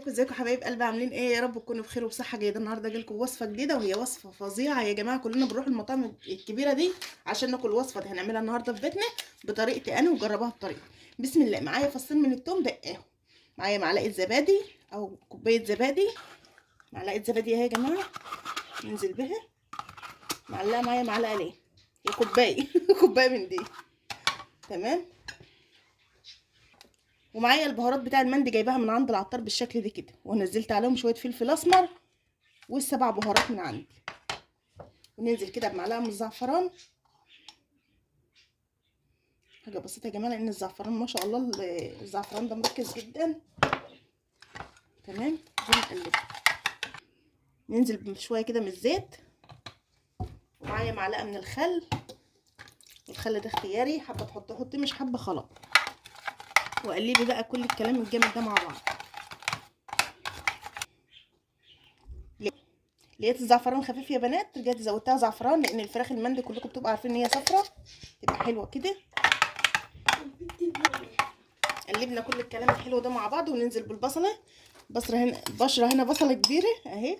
ازيكم حبايب قلبي؟ عاملين ايه؟ يا رب تكونوا بخير وبصحه جيدة. النهارده جايلكم وصفه جديدة، وهي وصفه فظيعة يا جماعة. كلنا بنروح المطاعم الكبيرة دي عشان ناكل الوصفة دي. هنعملها النهارده في بيتنا بطريقتي انا، وجربوها بطريقتي. بسم الله. معايا فصين من الثوم دقاهم، معايا معلقه زبادي او كوباية زبادي، معلقه زبادي اهي يا جماعة ننزل بها، معلقه معايا معلقه ليه يا كوباية كوباية من دي، تمام. ومعايا البهارات بتاع المندي جايباها من عند العطار بالشكل ده كده، ونزلت عليهم شوية فلفل اسمر والسبع بهارات من عندي. وننزل كده بمعلقه من الزعفران، حاجة بسيطة يا جماعة لان الزعفران ما شاء الله الزعفران ده مركز جدا، تمام. ونقلب، ننزل بشوية كده من الزيت، ومعايا معلقه من الخل. الخل ده اختياري، حابة تحطيه حطيه، مش حابة خلاص. وقلبي بقى كل الكلام الجامد ده مع بعض. لقيت الزعفران خفيف يا بنات، رجعت زودتها زعفران لان الفراخ المندي كلكم بتبقوا عارفين ان هي صفرة، تبقى حلوة كده. قلبنا كل الكلام الحلو ده مع بعض، وننزل بالبصله. بصره هنا، بشره هنا، بصله كبيرة اهي.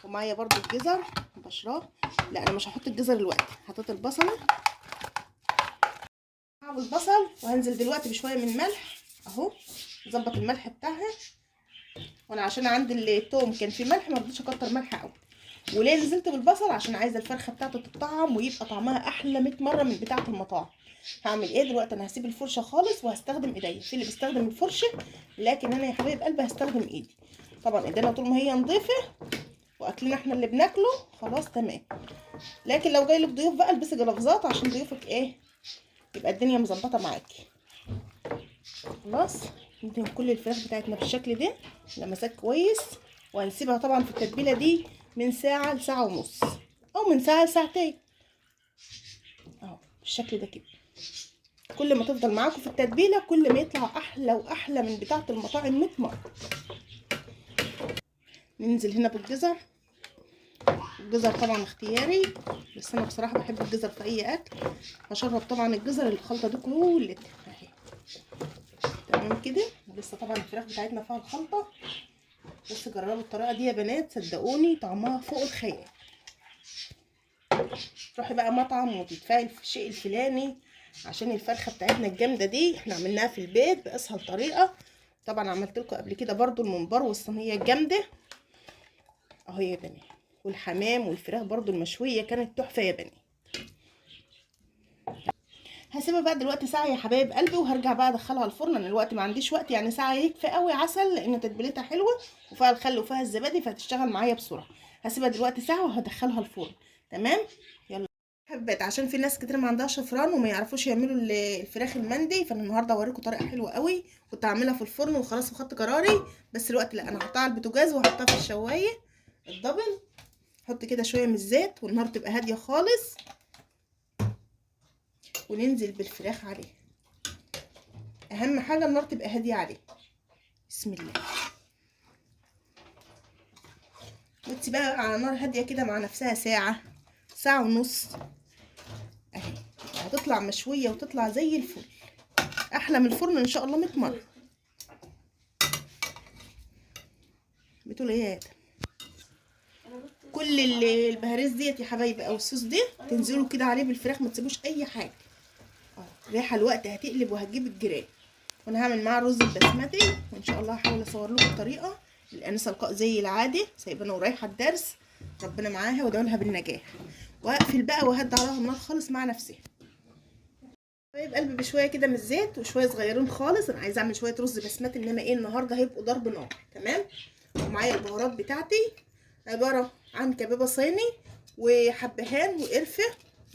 ومعايا برضو الجزر بشراه، لا انا مش هحط الجزر دلوقتي، حطيت البصله والبصل. وهنزل دلوقتي بشوية من ملح اهو، نظبط الملح بتاعها. وانا عشان عندي التوم كان في ملح ما رضيتش اكتر ملح قوي. وليه نزلت بالبصل؟ عشان عايزه الفرخه بتاعته تطعم ويبقى طعمها احلى 100 مرة من بتاعه المطاعم. هعمل ايه دلوقتي؟ انا هسيب الفرشة خالص وهستخدم ايديا. في اللي بيستخدم الفرشة، لكن انا يا حبايب قلبي هستخدم ايدي. طبعا ايدينا طول ما هي نظيفة واكلنا احنا اللي بناكله خلاص تمام. لكن لو جاي لك ضيوف بقى البسي جلافزات عشان ضيوفك ايه، يبقى الدنيا مظبطه معاكي. خلاص ندهن كل الفراخ بتاعتنا بالشكل ده، لمسات كويس. وهنسيبها طبعا في التتبيله دي من ساعة لساعة ونص، او من ساعة لساعتين اهو بالشكل ده كده. كل ما تفضل معاكم في التتبيله كل ما يطلع احلى واحلى من بتاعه المطاعم 100 مرة. ننزل هنا بالجزر. الجزر طبعا اختياري، بس انا بصراحة بحب الجزر في اي اكل. هشرب طبعا الجزر الخلطة دي كلها اهي، تمام كده. لسه طبعا الفراخ بتاعتنا فيها الخلطة، بس جربوا الطريقة دي يا بنات صدقوني طعمها فوق الخيال. تروحي بقى مطعم وتدفعي الشيء الفلاني عشان الفرخه بتاعتنا الجامدة دي احنا عملناها في البيت باسهل طريقه. طبعا عملت لكم قبل كده برضو الممبار والصينيه الجامدة اهو يا بنات، والحمام والفراخ برضو المشويه كانت تحفة يا بنات. هسيبها بقى دلوقتي ساعة يا حبايب قلبي، وهرجع بقى ادخلها الفرن. انا الوقت ما عنديش وقت، يعني ساعة يكفي قوي عسل لان تتبيلتها حلوة وفيها الخل وفيها الزبادي فهتشتغل معايا بسرعة. هسيبها دلوقتي ساعة وهدخلها الفرن، تمام. يلا حبات، عشان في ناس كتير ما عندهاش فران وما يعرفوش يعملوا الفراخ المندي، فانا النهارده هوريكم طريقه حلوة قوي كنت هعملها في الفرن وخلاص وخدت قراري، بس الوقت لا، انا هحطها على البوتاجاز وهحطها في الشوايه الدبل. حط كده شوية من الزيت والنار تبقى هادية خالص، وننزل بالفراخ عليه. اهم حاجة النار تبقى هادية عليه. بسم الله. وتسيبها على نار هادية كده مع نفسها ساعة، ساعة ونص اهي، هتطلع مشوية وتطلع زي الفل، احلى من الفرن ان شاء الله 100 مرة. بتقول ايه يا ادم؟ كل البهاريز ديت يا حبايبي او الصوص ده تنزلوا كده عليه بالفراخ، ما تسيبوش اي حاجة. ريحه الوقت هتقلب وهتجيب الجيران. وانا هعمل معاه رز البسمتي، وان شاء الله هحاول اصور لكم الطريقة. الانسة لقاء زي العادة سايبانا ورايحه الدرس، ربنا معاها وادعوا لها بالنجاح. واقفل بقى وهدي عليها النار خالص مع نفسها. طيب قلبي بشوية كده من الزيت وشوية صغيرين خالص. انا عايزه اعمل شوية رز بسمتي، انما ايه النهارده هيبقوا ضرب نار، تمام. ومعايا البهارات بتاعتي عبارة عن كبابه صيني وحبهان وقرفه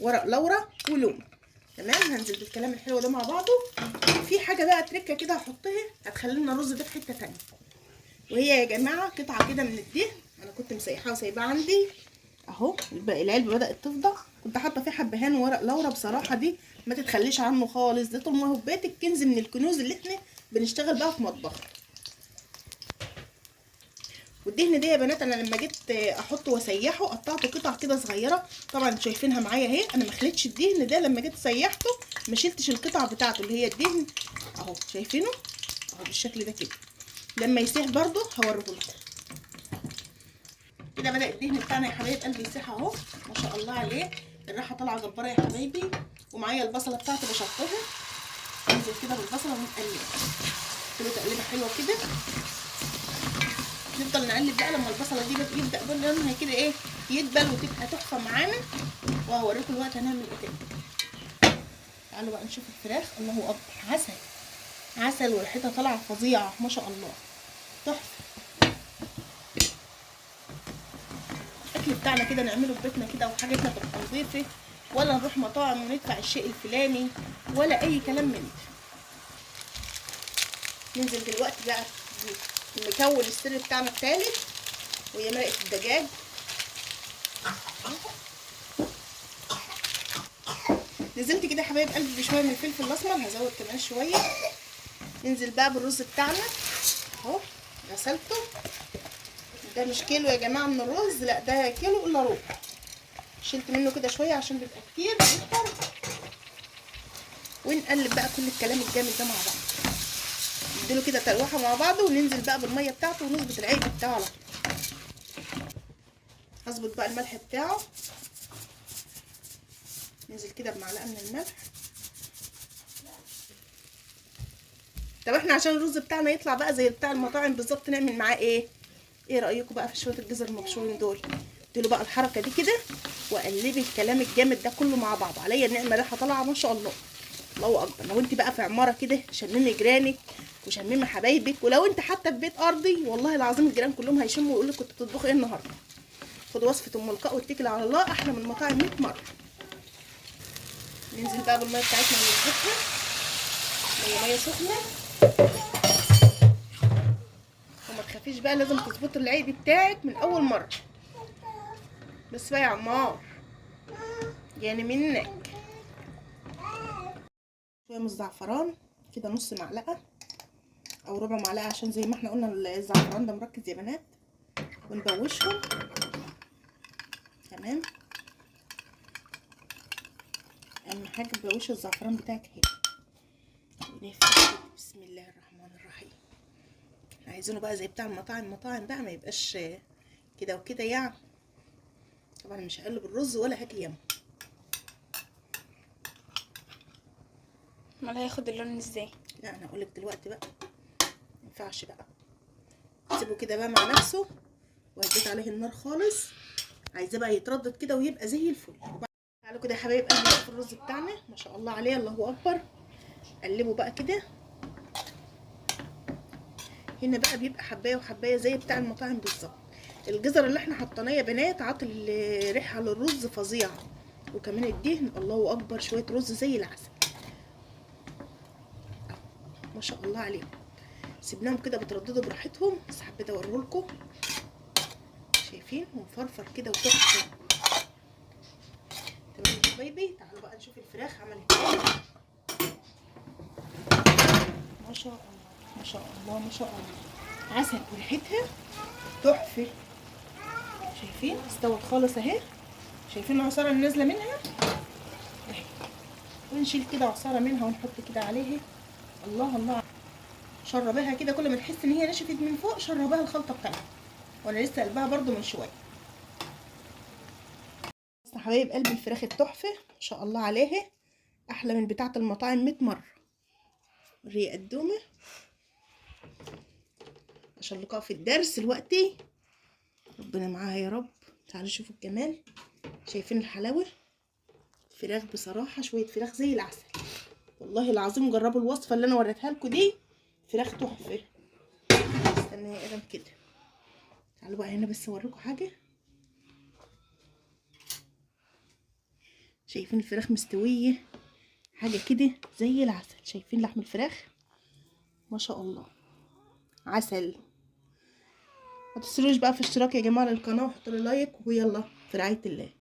ورق لورا ولوم، تمام. هنزل بالكلام الحلو ده مع بعضه. في حاجة بقى تركه كده هحطها هتخلي لنا الرز ده في حتة تانية، وهي يا جماعة قطعه كده من الدهن انا كنت مسيحاها وسايباها عندي اهو. العلبة بدات تفضى، كنت حاطه فيه حبهان وورق لورا. بصراحة دي ما تتخليش عنه خالص، ده طول ما هو في بيتك كنز من الكنوز اللي احنا بنشتغل بقى في مطبخنا. والدهن ده يا بنات انا لما جيت احطه واسيحه قطعته قطع كده صغيرة، طبعا شايفينها معايا اهي. انا ما خليتش الدهن ده لما جيت سيحته ما شلتش القطع بتاعته اللي هي الدهن اهو، شايفينه اهو بالشكل ده كده. لما يسيح برده هوريهولكم. كده بدأ الدهن بتاعنا يا حبايب قلبي يسيح اهو، ما شاء الله عليه، الريحة طالعه جبارة يا حبايبي. ومعايا البصله بتاعتي بشطها، انزل كده بالبصله ونقلب كده تقليبه حلوة كده. نفضل نقلب بقى لما البصله دي يبدا لونها كده ايه يدبل وتبقى تحفة معانا، وهوريكم الوقت هنعمل ايه تاني. تعالوا بقى نشوف الفراخ. الله اكبر، عسل عسل، وريحتها طالعه فظيعة ما شاء الله، تحفة. الاكل بتاعنا كده نعمله في بيتنا كده، وحاجتنا تبقى نظيفة، ولا نروح مطاعم وندفع الشيء الفلاني ولا اي كلام من ده. ننزل دلوقتي بقى المكون السري بتاعنا الثالث، وهي مرقه الدجاج. نزلت كده يا حبايب قلبي بشوية من الفلفل الاسمر، هزود كمان شوية. ننزل بقى بالرز بتاعنا اهو، غسلته. ده مش كيلو يا جماعة من الرز، لا ده كيلو الا ربع، شلت منه كده شوية عشان بيبقى كتير بيكتر. ونقلب بقى كل الكلام الجامد ده مع بعض، نديله كده تلوحه مع بعض، وننزل بقى بالمية بتاعته ونظبط العيش بتاعه على طول. هظبط بقى الملح بتاعه، ننزل كده بمعلقه من الملح. طب احنا عشان الرز بتاعنا يطلع بقى زي بتاع المطاعم بالظبط نعمل معاه ايه؟ ايه رايكم بقى في شوية الجزر المبشورين دول؟ اديله بقى الحركة دي كده، وقلبي الكلام الجامد ده كله مع بعضه. عليا النعمة ريحه طالعه ما شاء الله، الله اكبر. لو انت بقى في عمارة كده شممي جيرانك وشممي حبايبك، ولو انت حتى في بيت ارضي والله العظيم الجيران كلهم هيشموا ويقولوا لك كنت بتطبخي ايه النهارده. خد وصفه ام لقاء واتكل على الله، احلى من المطاعم 100 مرة. ننزل بقى بالمية بتاعتنا ونظبطها، مية سخنة، وما تخافيش بقى لازم تظبطي العيد بتاعك من اول مرة. بس بقى يا عمار يعني منك شوية من الزعفران كده، نص معلقه او ربع معلقه، عشان زي ما احنا قلنا الزعفران ده مركز يا بنات. ونبوشهم تمام. اهم حاجة تبوشي الزعفران بتاعك هنا. ونفتح بسم الله الرحمن الرحيم. احنا عايزينه بقى زي بتاع المطاعم، مطاعم بقى، ما يبقاش كده وكده يعني. طبعا مش هقلب الرز ولا هاكل ياما. امال هياخد اللون ازاي؟ لا انا هقولك دلوقتي بقى، مينفعش بقى، سيبه كده بقى مع نفسه، وهديت عليه النار خالص. عايزاه بقى يتردد كده ويبقى زي الفل. تعالوا كده يا حبايب قلبي في الرز بتاعنا ما شاء الله عليه، الله اكبر. قلبه بقى كده. هنا بقى بيبقى حبايه وحبايه زي بتاع المطاعم بالظبط. الجزر اللي احنا حطيناه يا بنات عاطل ريحه للرز فظيعة، وكمان الدهن الله اكبر، شوية رز زي العسل ما شاء الله عليهم. سيبناهم كده بترددوا براحتهم، بس حبيت اوريهولكم. شايفين ومفرفر كده وتحفه. تمام يا حبايبي، تعالوا بقى نشوف الفراخ عملت ايه. ما شاء الله ما شاء الله ما شاء الله، عسل وريحتها تحفة. شايفين استوت خالص اهي، شايفين العصاره اللي نازله منها اهي. ونشيل كده عصارة منها ونحط كده عليها. الله الله، شربها كده، كل ما تحس ان هي نشفت من فوق شربها الخلطة بتاعتها، وانا لسه قلبها برده من شوية. بس يا حبايب قلب الفراخ التحفة ما شاء الله عليها، احلى من بتاعه المطاعم 100 مرة. ريق الدومه عشان لقاء في الدرس دلوقتي، ربنا معاها يا رب. تعالوا شوفوا الجمال، شايفين الحلاوة؟ فراخ بصراحة، شوية فراخ زي العسل والله العظيم. جربوا الوصفة اللي انا وريتها لكم دي، فراخ تحفة. استنى يا ادم كده، تعالوا بقى هنا بس اوريكم حاجة. شايفين الفراخ مستوية حاجة كده زي العسل، شايفين لحم الفراخ ما شاء الله عسل. ما تنسوش بقى في اشتراك يا جماعة للقناة، وحطوا لي لايك، ويلا في رعاية الله.